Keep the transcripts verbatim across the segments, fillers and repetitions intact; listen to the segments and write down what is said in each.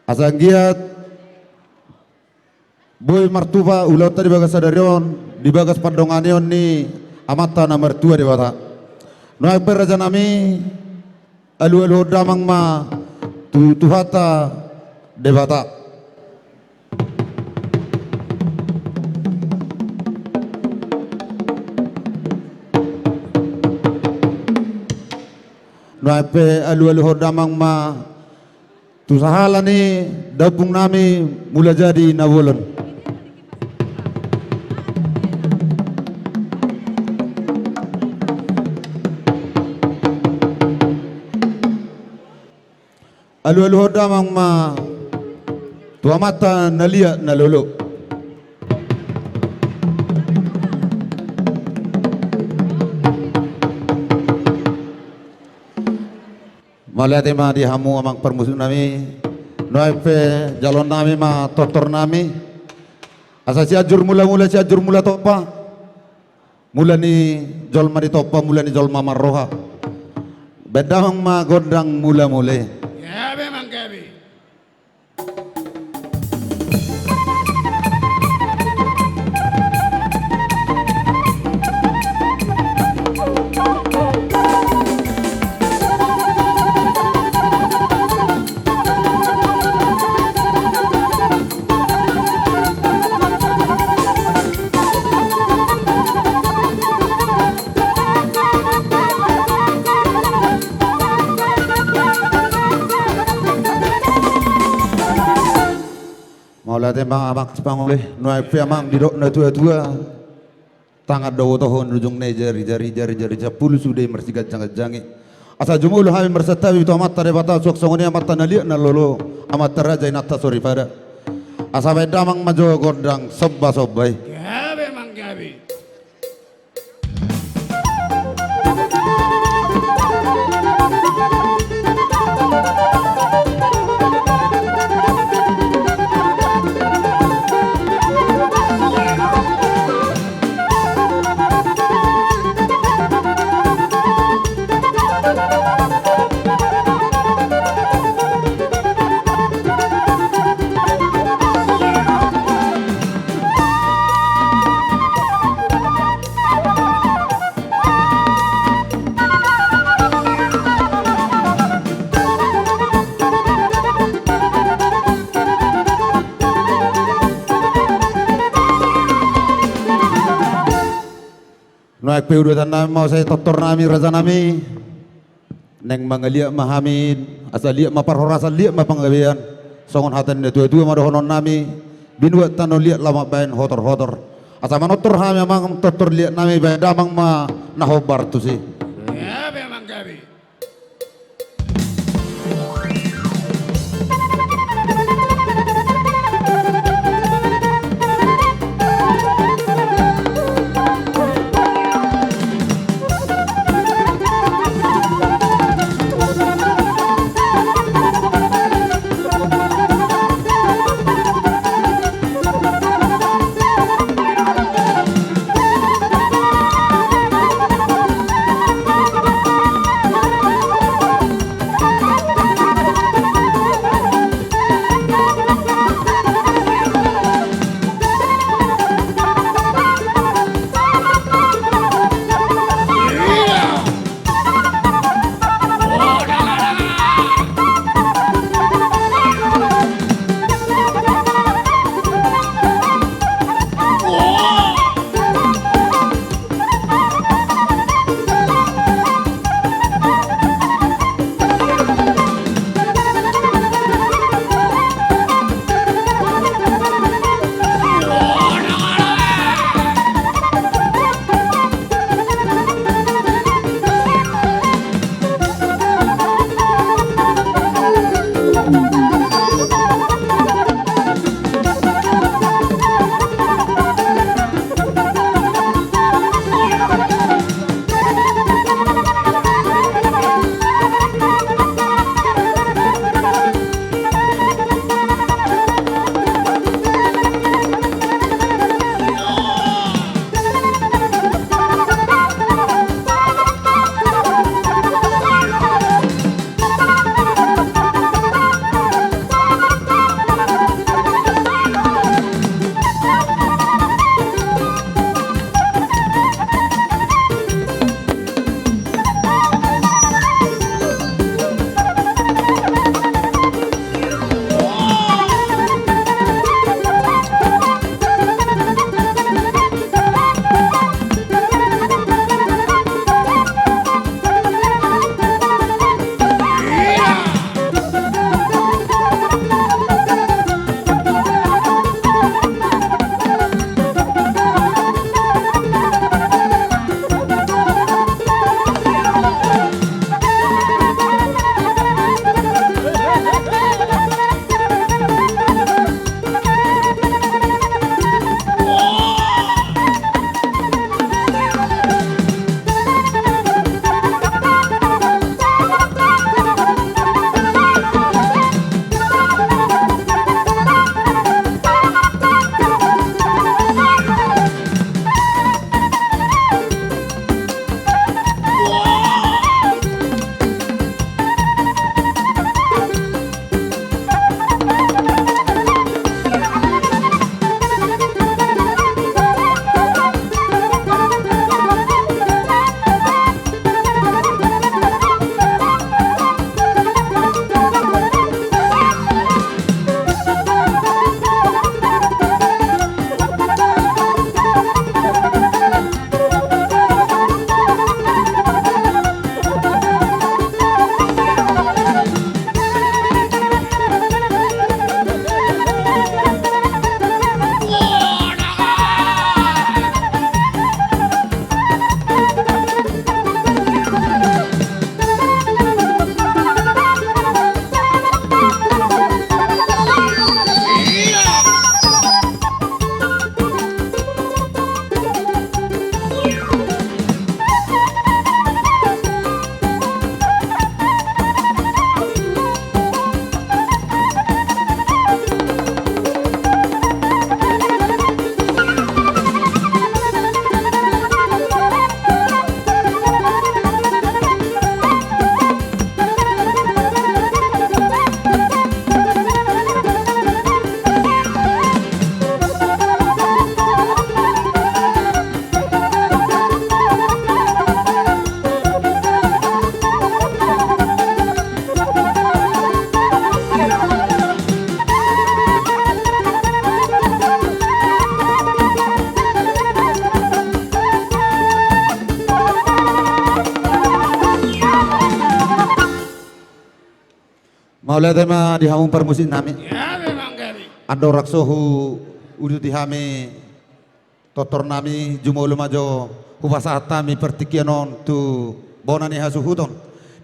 Asa anggiat boi martupa ulaonta di bagas sadari on, di bagas pandonganion ni Amanta na martua Debata. Nuaeng pe rajanami, alualuhon damang ma tu Tuhanta Debata. Nuaeng pe alualuhon damang ma tu sahala ni dampungnami Mulajadi Nabolon. Alualuhon damang ma tu amanta na liat na lolo. Mauliate ma di hamu amang parmusuknami. Nuaeng pe jaloonnami ma tortornami. Asa Sianjur Mulamula, Sianjur Mulatompa. Mula ni jolma ni tompa, mula ni jolma marroha. Baen damang ma gondang mulamula i. Gabe, Amang, gabe. Mauliate ma amang sipangoli, nuaeng pe amang didok natuatua. Tangan do hubotohon, ujungna i jarijari, jarijari sampulu sude marsiganjangganjang i. Asa jumolo hami marsantabi tu Amanta Debata, suang songon i Amanta na liat na lolo, Amanta raja, inanta soripada. Asa baen damang ma jo gondang sombasomba i. Gabe, Amang, gabe. Nuaeng pe udutan nami ma asa i tortor nami, raja nami. Naeng mangaliat ma hami, asa liat ma parhorasan, liat ma panggabean. Songon hata ni natuatua ma dohonon nami, binuat tano liat laho mambaen hotorhotor. Asa manortor hami amang tortor liat nami, baen damang ma na hombar tusi. Gabe, Amang, gabe. Mauliate ma di hamu parmusik nami. Andorang so huuduti hami tortor nami, jumolo ma jo hupasahat hami partingkian on tu bona ni hasuhuton,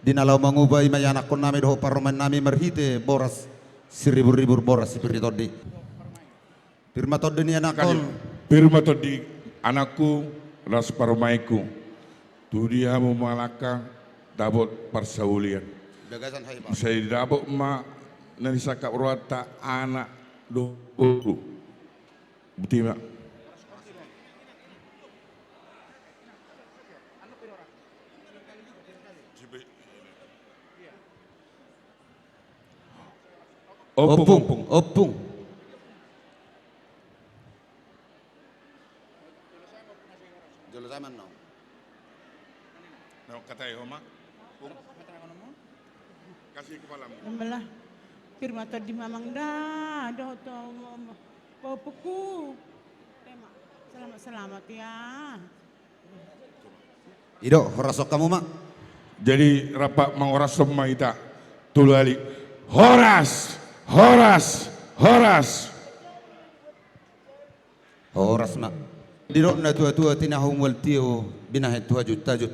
di na laho mangupa i ma ianakhon nami dohot parumaen nami marhite boras siribur-ribur, boras sipir ni tondi. Pir ma tondi ni anakhon. Pir ma tondi anakku, las parumaenku. Tu dia hamu mangalangka dapot parsaulian. Sai dapot ma na nisangkap rohanta anak dohot boru. Boti ma. Ompung, ompung. Jolo zaman no. Nang katai homa. Kasih kepalamu. Pir ma tondi mamang da dohot ompungku. Selamat-selamat ya. I do, horas on hamu ma. Jadi rap mangorashon ma hita tolu hali. Horas, horas, horas. Horas ma. Didok na tua-tua, tinahu mual tio binahen tu hajut-hajut.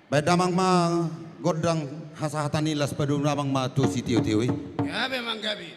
Baen damang ma gondang hasahatan i, laos padomu damang ma tu sitio-tio i. Gabe manggabe.